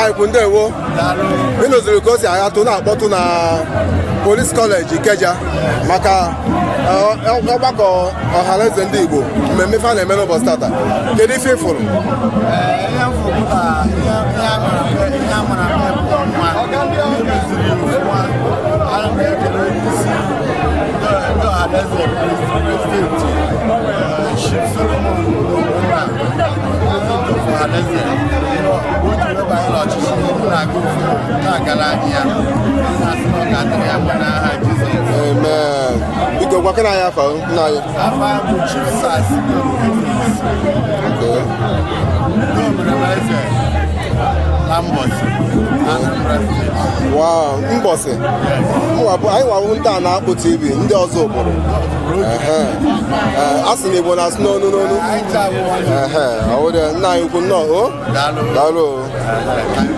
Nna ikwu, ndewo. Ị nụziri ka o si aghatụ na-akpọtụ na Police College Ikeja maka ọgbakọ Ọhaneze Ndị Igbo, mmemme fa na-eme n'ụbọchị tata. Kedu ife ị fụrụ? Ihe m fụrụ bụ na ihe a mara mpe bụ nwa emeziri ofụma. Ana m ekele onye isi ndị Ọhaneze, President Chief Solomon Ogbonna, President of Ọhaneze. Mgbe o ji wee banye n'ọchịchị, na-aga ofu na-agara anyị ya, na-asị na ọ ga-adịrị ya mma n'aha Jizọs. Amen. Biko, gwakana anyị afa nna anyị. Afọ ahụ bụ Chief Sir Simeon Evans. Ndị eze na Mbọsị, Anambra Steeti. Wow, Mbọsị. Anyị nwawu ndị a na-akpụ TV ndị ọzọ obodo. Ehe. Ee, a sị na Igbo na-asụ n'onu n'onu. Anyị taa bụ nwanne. Ehe, ọ wụrụ nna anyị ukwu, nnọọ o. Daalụ. Daalụ o.